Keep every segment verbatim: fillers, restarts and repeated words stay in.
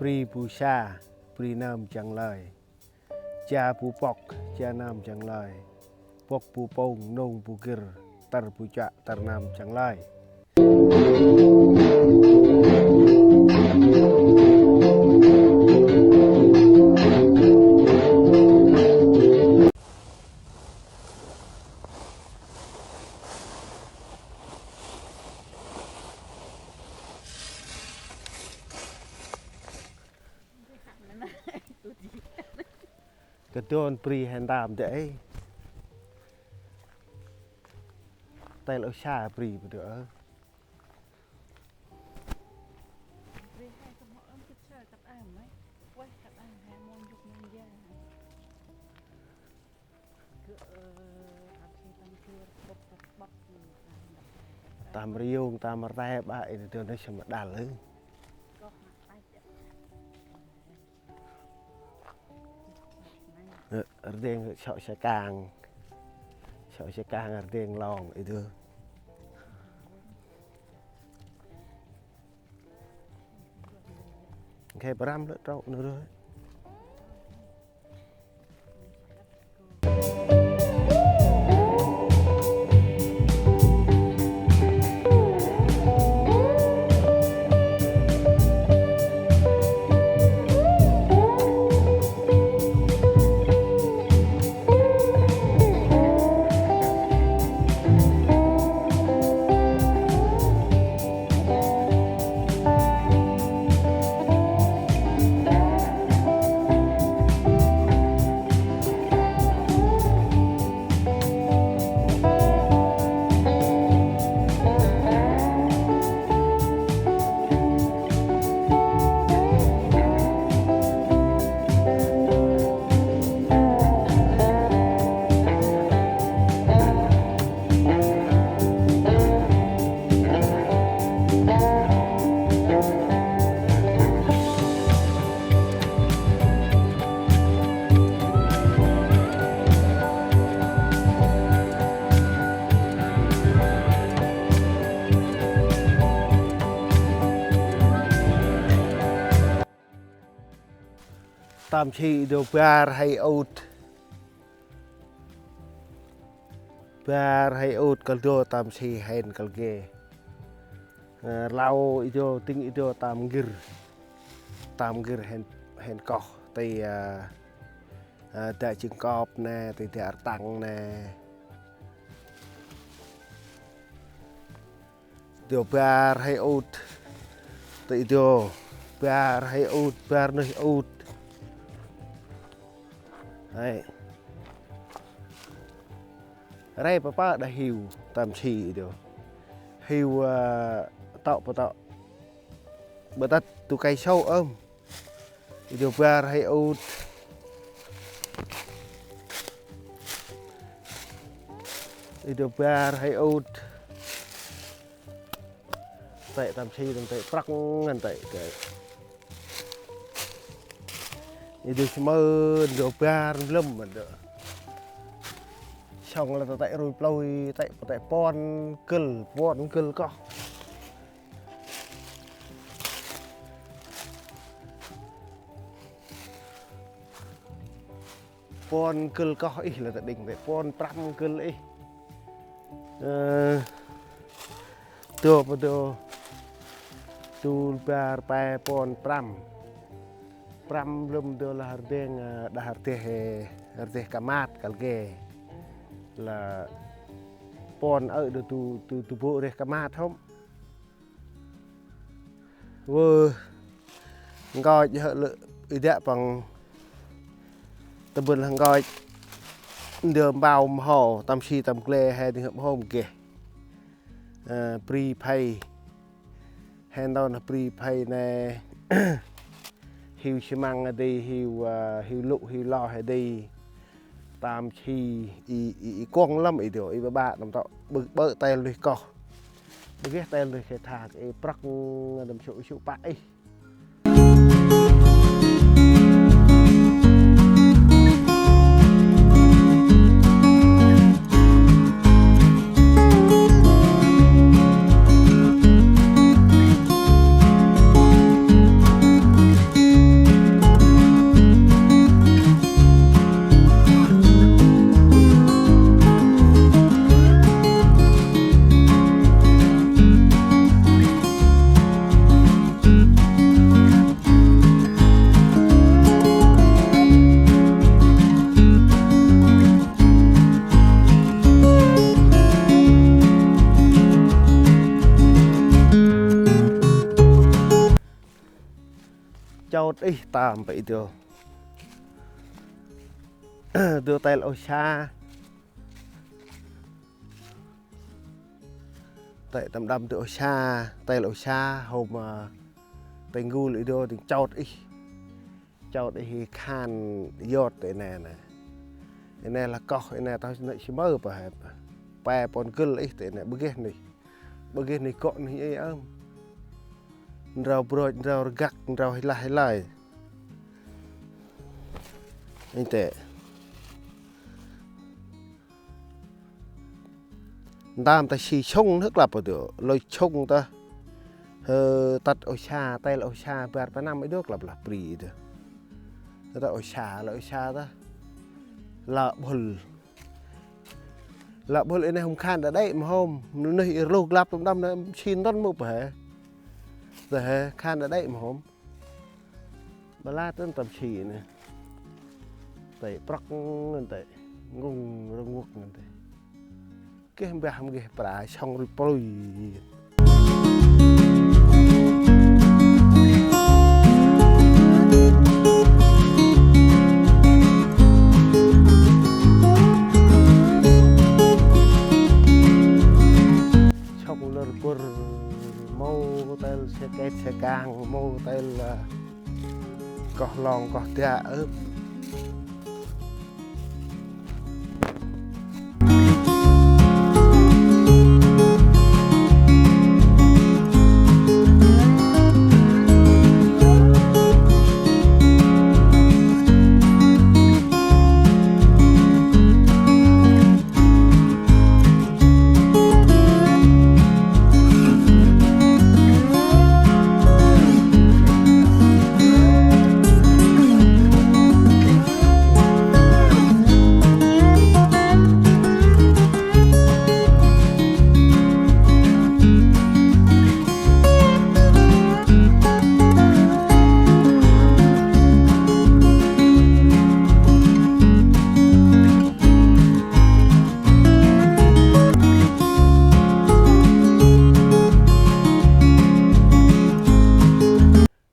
Bri bu sa, bri nơm jăng lơi. Ja bu pŏk, ja nơm jăng lơi. Pŏk bu pông, nông bu gĭr. Târ bu chuă, târ nơm jăng lơi. Kơ dôn bri hên tam dê. Tel ơ sa bri bơ dơ. Tam riung, tam rep, a, ê, dơ nê sâm đal, ư. Ơ, rdeng sŏ sa kang. Sŏ sa kang rdeng long ê dơ. Khe bram lơ trâu nơ rơ. Tơm si dô bar hay ŭt. Bar hay ŭt kăl dô tơm si hên kăl geh. Ơ, rlau i dô, tĭng i dô tơm ngir. Tơm ngir hên, hên koh. Tê, ơ, ơ, dak jâng kop nê, tê dak rtăng nê. Dô bar hay ŭt. Tê dô. Bar hay ŭt, bar nuyh ŭt. Hay. Rê pơpă đah hiu, tơm si dô. Hiu, ơ, tŏ pơtŏ. Bơtăt tu kay sâu ơm. Ê dô bar hay ŭt. Ê dô bar hay ŭt. Tê tơm si tơm tê prăk ngăn tê kê. Ê dô sơmơn dô bar mlâm măn dô. Sŏng lĕ tê rui plui tê, tê puăn kơl, puăn kơl koh. Puăn kơl koh ih lah ta đĭng tê, puăn prăm kơl ih. Ơ, dô pơ dô, du bar pe puăn prăm. Prăm lŭm dô lah rdeng, ơ, đah rdeh, rdeh kamat kăl geh. Lah puăn ơ dô du, du, du bôk reh kamat hŏm. Wơ, nkoch hơ lơ i dak păng tơbŭn lah nkoch ndơ mbao mhô, tơm si tơm gle he ding hơp hôm geh. Ơ, bri phay. He ndơ nah bri phay nê. Hiu xi măng he di, hiu, ơ, hiu lŭ, hiu lo he di. Tơm si i, i, i kuŏng lăm i dô, i bơ̆ bơ̆ nâm tŏ bơ̆, bơ̆ tel nuih koh. Bơ̆ geh tel nuih khe thak i prăk nơm sŭ, sŭ pă ih. Chôt ih tam pơ i dô. Dô tel ô sa. Tê tâm đăm dô ô sa, tel ô sa hôm, a, tê ngul i dô ding chôt ih. Chôt ih khan yot tê nê nê. I nê lah koh i nê tao nê si mơ pơ hê. Pe pôn gâl ih tê nê bơ geh nê. Bơ geh nê gŏ nê ê ơm. Ndrao brôch, ndrao rgăk, ndrao hi lah hi lai. Anh tê. Ntơm ta si sông nước lăp dô, lơi sông ta. Hơ, tât ô sa, tel ô sa, bar pa năm i dô lăp lah bri i dô. Tât ô sa, lơi ô sa ta. Lă bhul. Lă bhul i nê hôm khan đa đê ma hôm. Nê i rluk lăp tâm đăm nê si ntŭn mŭ pơ hê. Ta hê khan đa đê ma hôm. Ba la tơn tâm si nê. Tê prăk ngăn tê. Ngung rơnguăk ngăn tê. Geh mbah mgeh pra sông rui prui. Sông lơr bơr, mâu tel xe két xe kang, mâu tel, a, koh long koh dak ơp.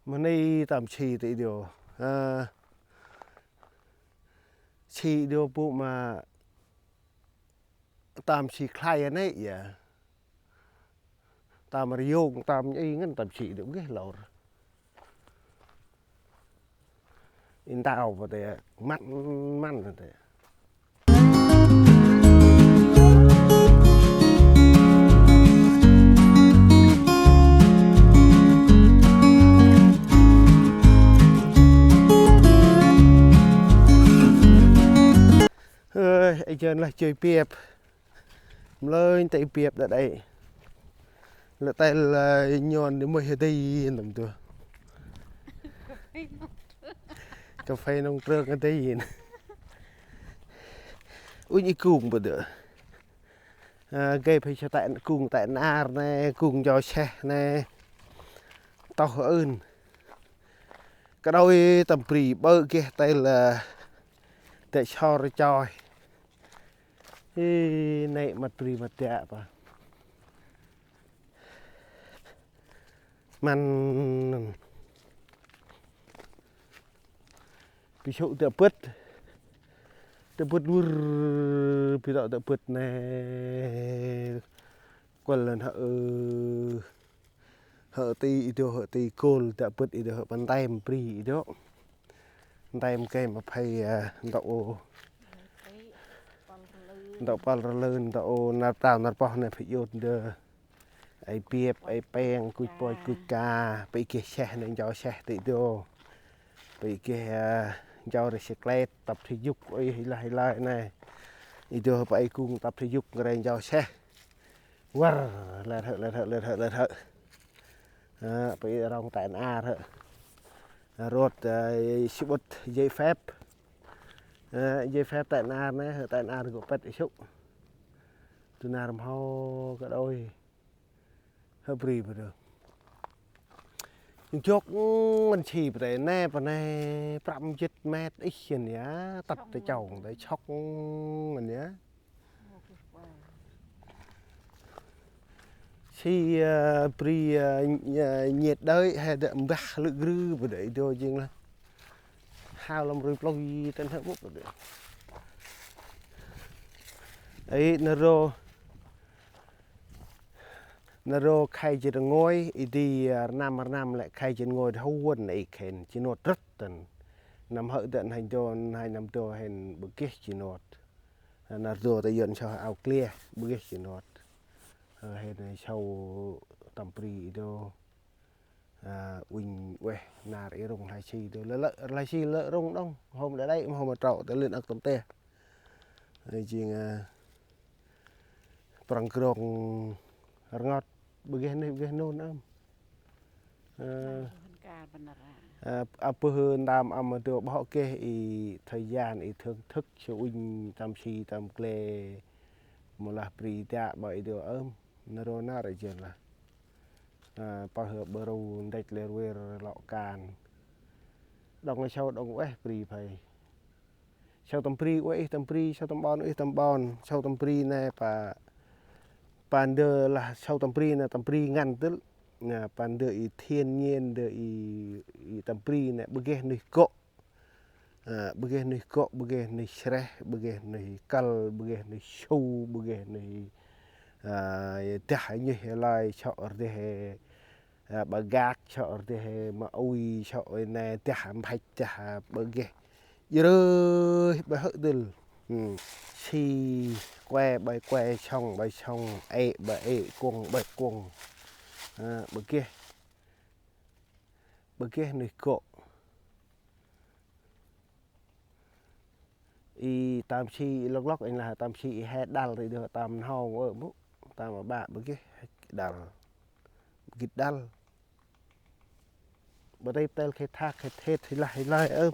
Mani tâm si ti dô. A, si dô bu ma tâm si khlay a nê ya. Tâm rhiông, tâm i ngăn tâm si dô geh lor. In tao pa tê, mặn, mặn tê. Ơi, ai jơn lah jơi piep. Mlơi tê piep đa đê. Lơ tel, a, nhon đi mơi hê đi tâm tua. Cà phê nông trường hê đi. Ui, i kung bơ dơ. A, gay phê sa tê kung tê nar nê, kung jo seh nê. Toh ưn. Ka đôi tâm bri bơ geh tel, a, tê sor choi. Ê, nê măt bri măt dak pa. Măn. Bi sŭ dak bât. Dak bât wŭr, bi tŏ dak bât nê. Kuăl lăn hơ. Hơ ti i dô, hơ ti kôl, dak bât i dô, hơ pa ntem bri i dô. Ntem ke ma phê, a, ntŭk ô. Ntŭk pâl rlưn, ntŭk ô, nar tao, nar poh, nar phê yôt ndơ. Ai piep, ai peng, kuch poi, kuch ka, pa i geh seh nê, njo seh ti dô. Pa i geh, a, njo rê siklet, tăp thê yŭk, ôi, hi lai, hi lai nê. I dô, pa i kung, tăp thê yŭk, rê njo seh. War, lĕ hơ, lĕ hơ, lĕ hơ, lĕ hơ. A, pa i rong tê nar hơ. A, rôt, a, sŭt giấy phép. A, giấy phép tê nar nê, hơ tê nar gô pet i sŭ. Tu nar mhâu ka đôi. Hơ bri bơ dơ. Jŏk ngăn si bơ tê nê, bơ nê, prăm jêt met ih sên ya, tăt tê chong tê chŏk ngăn ya. Si, ơ, bri, ơ, nh-, ơ, nhiệt đới he dơ mbah lư̆ grư bơ dơ i dô jêng lah. Hao lăm rui plâu i tên hơ bŭk bơ dơ. Ê, nơ rô, nơ rô khay jêt ngôi, i di, ơ, rnam rnam lĕ khay jêt ngôi hâu wăn i khen, jêng nôt rơt tên. Năm hơ dơ nhay dô, nhay năm dô hên bơ geh jêng nôt. Nar dô ta yuan sau ao klieh, bơ geh jêng nôt. Ơ, hên sau tâm bri i dô. Ơ, uănh ueh nar i rŭng rlai si dô. Lơ, lơ, rlai si lơ rŭng đŏng. Hôm đa đay, hôm trŏ, ta lưn âk tâm teh. Ơ, jêng, ơ, prăng krông rngot, bơ geh nuyh, bơ geh nôn ơm. Ơ, ơ, a bơh ntơm ơm a dô bơh geh i thời gian i thưởng thức, sơ uănh tâm si tâm gle, mâu lah bri dak bơ i dô ơm, nơ rô nar a jêng lah. Ơ, pơh bơ rô ndăch lĕ rvêr lŏ kan. Đŏng a sau đŏng ueh bri phay. Sau tâm bri, ueh ih tâm bri, sau tâm ƀon, ueh ih tâm ƀon, sau tâm bri nê pa, pa ndơ lah sau tâm bri nê tâm bri ngăn tơl. Nê, pa ndơ i thiên nhiên, ndơ i, i tâm bri nê, bơ geh nuyh gŏ. Ơ, bơ geh nuyh gŏ, bơ geh nuyh sreh, bơ geh nuyh kăl, bơ geh nuyh su, bơ geh nuyh, ơ, dah nuyh lai, sŏ rđeh, ơ, bơ gak, sŏ rđeh, ma ui, sŏ nê, dah mphăch, dah bơ geh. Jrơh bơ hơ̆ dơl. Hmm. Si kue bơ kue, sŏng bơ sŏng, ê bơ ê, kuŏng bơ kuŏng. Ơ, bơ geh. Bơ geh nuyh gŏ. I tâm si i lŏk lŏk, anh lah tâm si i he đăl ri dô tâm n'hong ơ mŭ. Tâm a bă bơ geh đăl. Bơ geh đăl. Bơ têp têl khê thak khê thêt hê lah hê lai ơm.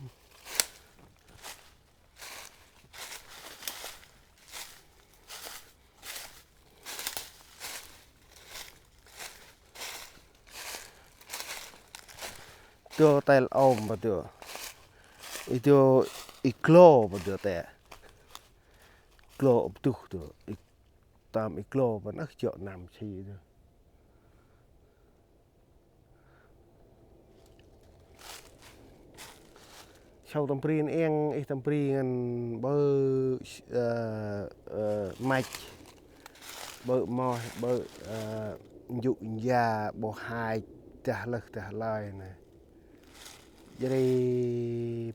Dô têl ôm bơ dô. I dô i klô bơ dô tê. Klô ôm tuh dô. I tâm i klô bơ nơh jŏ năm si dô. Sau tâm bri nê êng, ih tâm bri ngăn bơ, ơ, ơ, măch, bơ moh, bơ, ơ, njŭ nja, bơ hach, dah lơh dah lai nê. Jrip.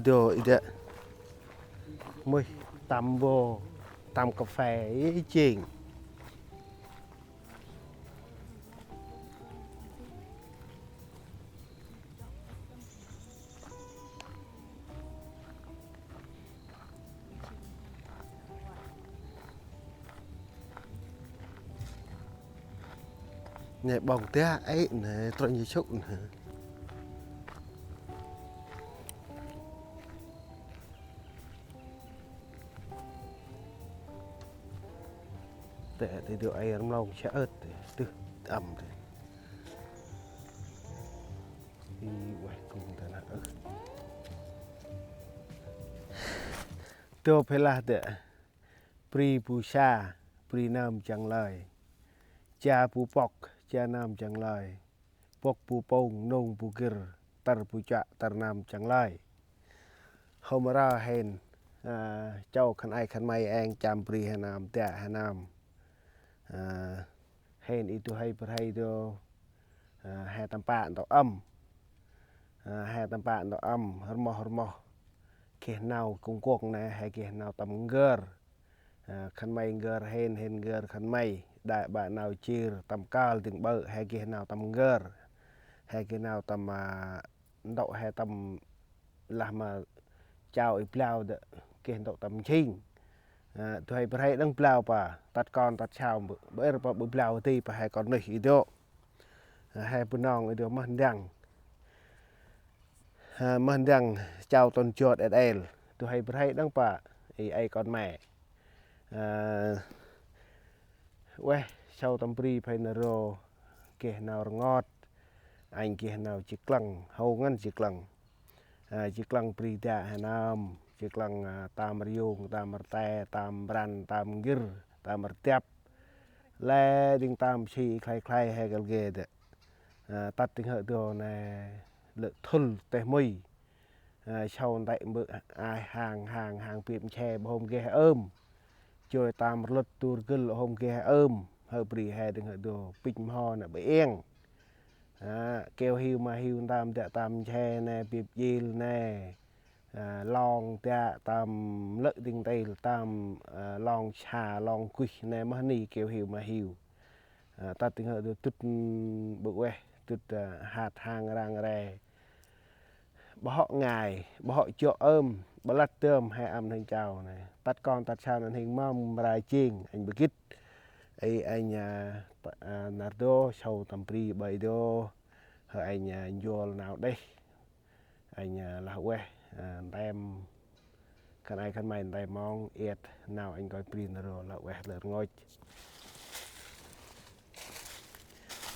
Dô i dê. Mui, tăm bô, tăm cà phê i jêng. Nê ƀŏng tê ê nê, trônh i sŭk nê. Tê, tê dô ê rmlông sa ơt tê, tưh, ăm tê. I ueh kŭng tê nă ơh. Dô phê lah tê. Bri bu sa, bri nơm jăng lơi. Ja bu pŏk, ja nơm jăng lơi. Bŏk bu pông, nông bu gĭr, târ bu chuă, târ nơm jăng lơi. Hôm rơ hên, a, châu khân ay khân may êng chăm bri he nơm, dă he nơm. A, hên i du huê brhê dô, a, he tâm pă ntŭk ăm. A, he tâm pă ntŭk ăm, rmoh rmoh. Geh nau kŭng kuŏng nê, he geh nau tâm ngơr. A, khân may ngơr hên, hên ngơr khân may. Đă ƀă nau jêr tâm kơl dâng ƀơ̆, he geh nau tâm ngơr. He geh nau tâm, a, ntŭk he tâm lah ma chao i blau dê, geh ntŭk tâm jêng. A, du huê brhê đăng blau pa, tât kon tât sau, ƀơ, ƀơ êr pa ƀơ blau ti pa he kon nuyh i dô. A, he bu nong i dô mah ndăng. A, mah ndăng chao tŭn jot et el. Du huê brhê đăng pa, i ê kon me. A, ueh, sau tâm bri phê nơro, geh nau rngot, anh geh nau ji klăng, hâu ngăn ji klăng. A, ji klăng bri dă he nơm, ji klăng, a, tam rjung, tam rte, tam mbrăn, tam ngir, tam rtiăp. Lĕ dâng tam si khlay khlay he kăl gê dê. A, tât dâng hơ̆ dô nê lơ̆ thŭl têh mui. A, sau ntĕ mbơ̆ ai hang, hang, hang bip nche ƀơ hôm geh ơm. Joi tam rlŭt tur gĭl hôm geh ơm. Hơ̆ bri he dâng hơ̆ dô pĭch mho nê ƀơ êng. A, keo hiu ma hiu ntơm dă tam nche nê, bip jil nê. A, long dă tam lơ̆ dâng têl tam, a, long sa, long kuih nê mah ni keo hiu ma hiu. A, tât dâng hơ̆ dô dŭt ƀơ̆ ueh, dŭt, a, hat hang rang re. Ƀă hŏ ngai, ƀă hŏ jŏ ơm, ƀă lăt dơm he ăn hêng chao nê. Tât kon tât sau năn hêng mâm mra jêng, anh ƀơ gĭt. Ê, anh, a, t-, a, nar dô, sau tâm bri ƀai dô. Hơ anh, a, njuăl nau đêh. Anh, a, lah ueh, a, ntem. Khân ay khân may ntem mong, iăt, nau anh koi bri nơro, lah ueh lơ rngôch.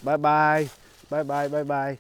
Bye bye. Bye bye, bye bye.